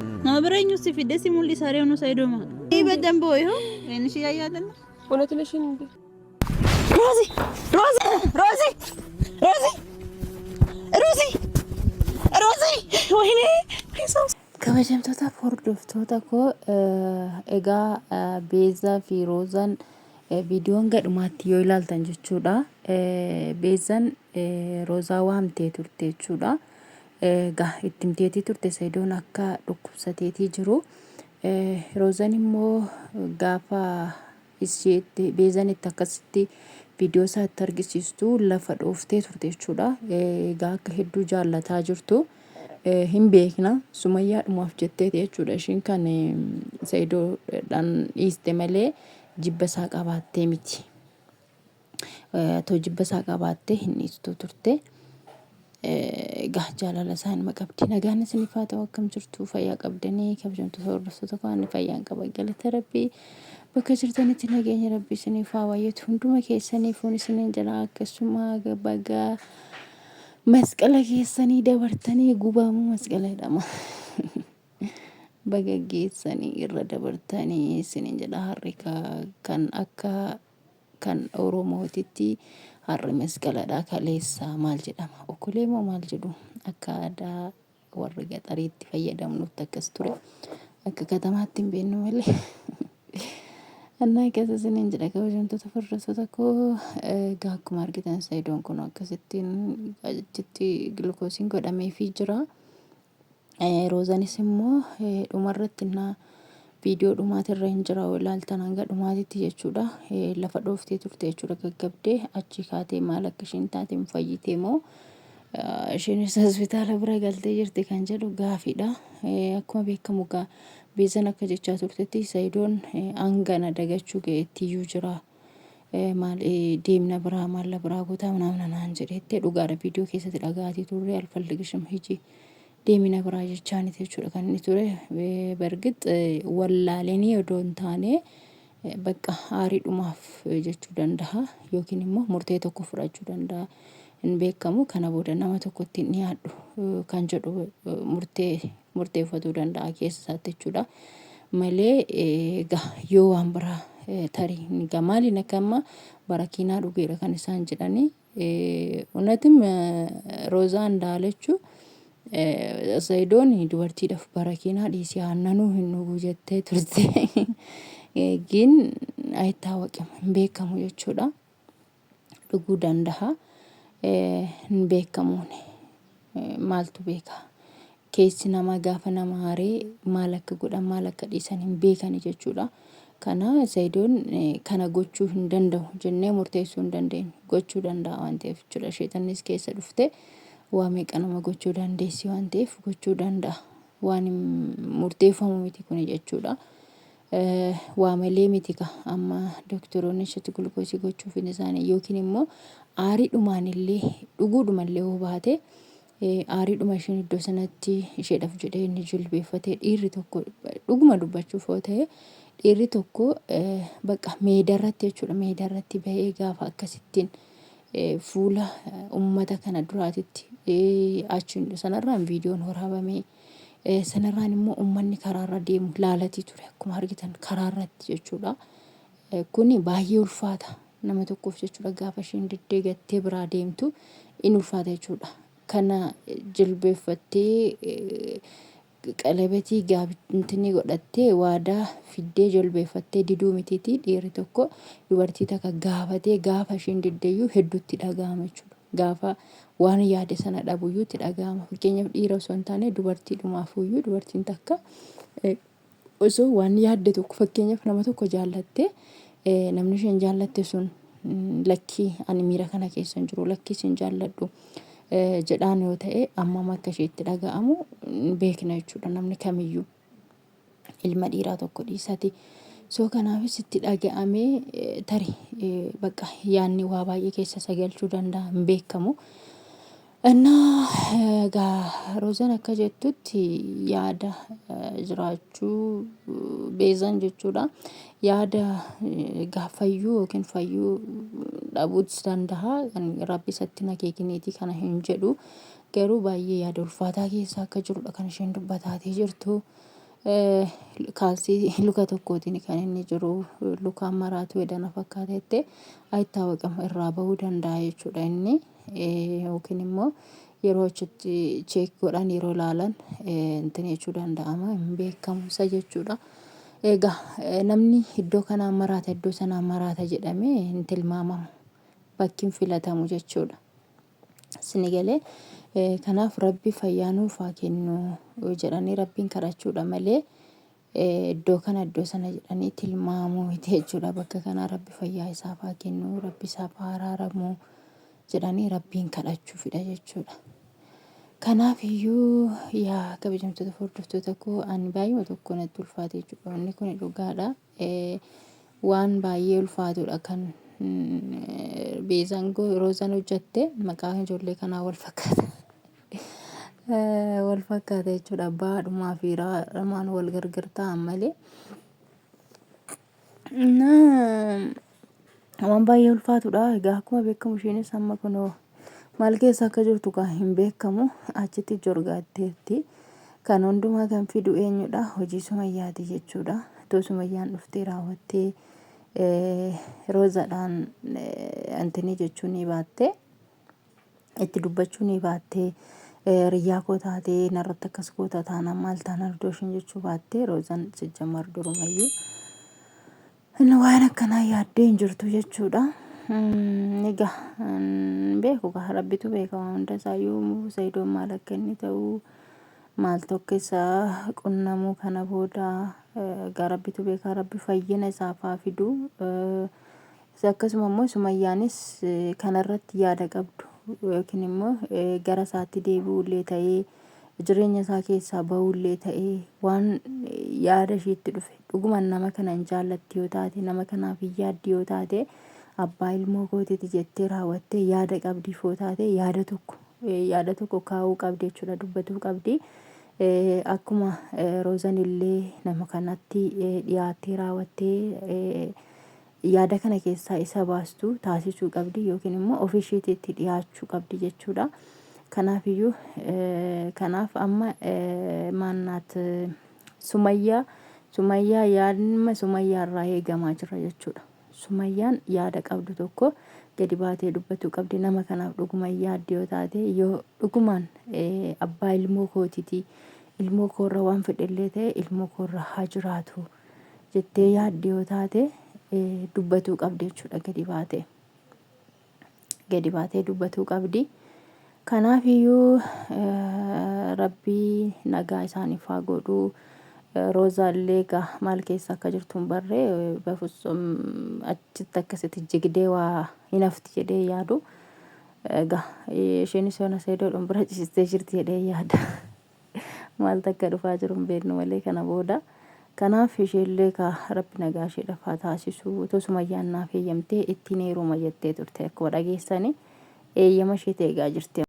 Nama bira eenyu si fidee si mul'isa ree nu sayidooma. ይህ በደንብ ይኸው ይህንሽ እያየ አይደለ እውነት ነሽን እንዴ? ሮዚ ሮዚ ሮዚ ሮዚ ሮዚ ሮዚ ወይኔ Kabajamtoota hordoftoota koo, egaa Beezaa fi Roozaan viidiyoon gadhumaatti yoo ilaaltan jechuudha. Beezaan Roozaa waamtee turte jechuudha. Egaa itti himteetii turte Sayidoon akka dhukkubsateetii jiru. Roozaan immoo gaafa isheetti Beezaan itti akkasitti viidiyoo isaa itti argisiistu lafa dhooftee turte jechuudha. Egaa akka hedduu jaallataa jirtu hin beekna. Sumayyaadhumaaf jetteeti jechuudha ishiin kan Sayidoodhaan dhiiste malee jibba isaa qabaattee miti. Otoo jibba isaa qabaattee hin dhiistu turte. Egaa jaalala isaa inuma qabdi. Nagaan isiniif haa ta'u, akkam jirtu, fayyaa qabdanii? Kabajamtoota hordoftoota koo, ani fayyaan qaba, galata Rabbii. Bakka jirtanitti nageenya Rabbii isiniif haa baay'atu hunduma keessaniifuun isiniin jira. Akkasuma baga masqala keessanii dabartanii, gubaamuu masqala jedhama. Baga geessanii irra dabartanii isiniin jedha. Har'i kan akka kan Oromootitti har'i masqaladha. Kaleessa maal jedhama? Okolee moo maal jedhu? Akka aadaa warri gaxariitti fayyadamnutti akkas ture. Akka katamaatti hin beeknu malee. Annaa keessa isiniin jedha, kabajamtoota hordoftoota koo. Egaa akkuma argitan Sayidoon kun akkasittiin achitti gilukoosiin godhameefii jira. Roozanis immoo dhumarratti innaa viidiyoo dhumaatirra hin jira yoo ilaaltan hanga dhumaatitti jechuudha. Lafa dhooftee turte jechuudha, gaggabdee achi kaatee maal akka isheen taate, hin fayyitee moo isheenis hospitaala bira galtee jirti kan jedhu gaafiidha. Akkuma beekamu egaa Beezan akka jechaa turtetti Sayidoon hanga na dagachuu ga'etti iyyuu jira. Maal deemna biraa maalla biraa gootaa manaamna naan jedheette, dhugaadha, viidiyoo keessatti dhagaatii turre, alfalligishim hiji deemina biraa jechaaniti jechuudha kan inni ture. Bargix wallaaleenii odoo hin taane bakka aariidhumaaf jechuu danda'a yookiin immoo murtee tokko fudhachuu danda'a, hin beekamu. Kana booda nama tokkotti hin dhiyaadhu kan jedhu murtee murteeffatuu danda'a keessa isaatti jechuudha. Malee egaa yoo waan biraa tarii egaa maaliin akka amma barakiinaa dhugeedha kan isaan jedhanii. Unatim Roozaan daalechuu Sayidoon dubartiidhaaf barakiinaa dhiisii aannanuu hin dhugu jettee turte. Gin ayittaawaqim, hin beekamu jechuudha. Dhuguu dandaha, hin beekamuun maaltu beeka. Keessi namaa gaafa nama aaree maal akka godhan, maal akka dhiisan hin beekani jechuudha. Kana Sayidoon kana gochuu hin danda'u jennee murteessuu hin dandeenyu. Gochuu danda'a waan ta'eef jechuudha. Sheexannis keessa dhufte waa meeqa nama gochuu dandeessi waan ta'eef gochuu danda'a. Waan murteeffamu miti kuni jechuudha. Waa malee miti ka amma doktoroonni isheetti gulukoosii gochuufin isaanii yookiin immoo aariidhumaan illee dhuguudhuma illee yoo baate, aariidhuma isheen iddoo sanatti isheedhaaf jedhee inni jilbeeffatee, dhiirri tokko dhuguma dubbachuuf yoo ta'e dhiirri tokko bakka meedarratti jechuudha, meedarratti bahee gaafa akkasittiin fuula ummata kana duraatitti achiin sanarraan viidiyoon waraabamee, sanarraan immoo ummanni karaarra deemu laalatii ture, akkuma argitan karaarratti jechuudha. Kuni baay'ee ulfaata nama tokkoof jechuudha. Gaafa isheen diddee gattee biraa deemtu in ulfaata jechuudha. Kana jilbeeffattee qalabatii gaabintinii godhattee waadaa fiddee jilbeeffattee diduu mitiitii, dhiirri tokko dubartii takka gaafatee gaafa isheen diddeeyyuu hedduutti dhaga'ama jechuudha. Gaafa waan yaade sana dhabuyyuu itti dhaga'ama. Fakkeenyaaf dhiira osoo hin taane dubartiidhumaafuyyuu, dubartiin takka osoo waan yaadde tokko, fakkeenyaaf nama tokko jaallattee, namni isheen jaallatte sun lakkii ani miira kana keessa hin jiru, lakkii sin jaalladhu jedhaan yoo ta'e, ammam akka isheetti dhaga'amu beekna jechuudha namni kamiyyuu. Ilma dhiiraa tokko dhiisati. So kanaafis itti dhaga'amee tari bakka yaadni waa baay'ee keessa isa galchuu danda'a, hin beekamu. Innaa egaa Roozan akka jettutti yaada jiraachuu Beezan jechuudha. Yaada egaa fayyuu yookiin fayyuu dhabuutis danda'a. Kan Rabbi isatti hin akeekiniiti kana hin jedhu. Garuu baay'ee yaada ulfaataa keessa akka jirudha kan isheen dubbataatee jirtu. Kaalsii luka tokkootiin kan inni jiru lukaan maraatu edana fakkaata jette ayittaawaqama irraa bahuu danda'a jechuudha inni yookiin immoo yeroo achitti cheek godhan yeroo laalan intin jechuu danda'ama hin beekamu isa jechuudha. Egaa namni iddoo kanaan maraata iddoo sanaan maraata jedhamee hin tilmaamamu bakki hin filatamu jechuudha. Sini galee kanaaf rabbi fayyaa nuuf haa kennu jedhanii rabbiin kadhachuudha malee iddoo kana iddoo sana jedhanii tilmaamuu miti jechuudha. Bakka kanaa rabbi fayyaa isaaf haa kennu rabbi isaaf haa araaramu jedhanii rabbiin kadhachuufidha jechuudha. Kanaaf iyyuu yaa kabajamtoota hordoftoota koo ani baay'uma tokko natti ulfaate jechuudha. Wanni kun dhugaadha. Waan baay'ee ulfaatudha kan beezaan roozaan hojjatte maqaan ijoollee kanaa wal fakkaata. Wal fakkaata jechuudha. Abbaa haadhumaa fi lamaan wal gargar ta'an malee. Waan baay'ee ulfaatudha. Egaa akkuma beekamu isheenis amma kunoo maal keessa akka jirtu kan hin beekamu achitti jorgaatteetti. Kan hundumaa kan fidu eenyudha? Hojii Sumayyaati jechuudha. Itoo Sumayyaan dhuftee raawwattee Roozadhaan antinii jechuu ni baatte. Itti dubbachuu ni baatte. Riyyaa koo taatee narratti akkas goota taanaan maal taanaan iddoo isheen jechuu baatte Roozan sijjamar durumayyuu. Inni waan akkanaa yaaddee hin jirtu jechuudha. Egaa hin beeku gaa rabbitu beeka waan hunda isaayyuu Sa'idoon maal akka inni ta'u maaltu akka isa qunnamuu kana booda egaa rabbitu beeka rabbi fayyina isaaf haa fidu. Akkasuma immoo Sumayyaanis kanarratti yaada qabdu yookiin immoo gara isaatti deebi'uu illee ta'ee jireenya isaa keessaa ba'uullee ta'ee waan yaada ishiitti dhufe dhugumaan nama kana hin jaallatti yoo taate nama kanaaf hin yaaddi yoo taate abbaa ilmoo kootiiti jettee raawwattee yaada qabdiif yoo taate yaada tokko yaada tokko kaa'uu qabdi jechuudha dubbatuu qabdi. Akkuma Roozan illee nama kanatti dhiyaattee raawwattee yaada kana keessaa isa baastu taasisuu qabdi yookiin immoo ofii isheetii itti dhiyaachuu qabdi jechuudha. Kanaafiyyuu kanaaf amma maannaat Sumayyaa Sumayyaa yaadma Sumayyaa irraa eegamaa jira jechuudha. Sumayyaan yaada qabdu tokko gadi baatee dubbatuu qabdi. Nama kanaaf dhuguma yaaddi yoo taate yoo dhugumaan abbaa ilmoo kootiiti ilmoo koorra waan fedhellee ta'e ilmoo koorra haa jiraatu. jettee yaadde yoo taate dubbatuu qabdi jechuudha gadi baatee. Gadi baatee dubbatuu qabdi. Kanaaf iyyuu rabbii nagaa isaaniif haa godhu. Roozaallee egaa maal keessa akka jirtu hin barre bafutsum achitti akkasitti jigdee waa hin hafti jedhee yaadu. Egaa isheenis yoona seedoodhaan bira ciistee jirti jedhee yaada. Maaltu akka dhufaa jiru hin beeknu malee kana booda. Kanaaf isheellee kaa rabbi nagaa isheedhaaf haa taasisu. Otoo Sumayyaan naaf eeyyamtee ittiin heeruma jettee turte akkuma dhageessani. Eeyyama isheeti eegaa jirti.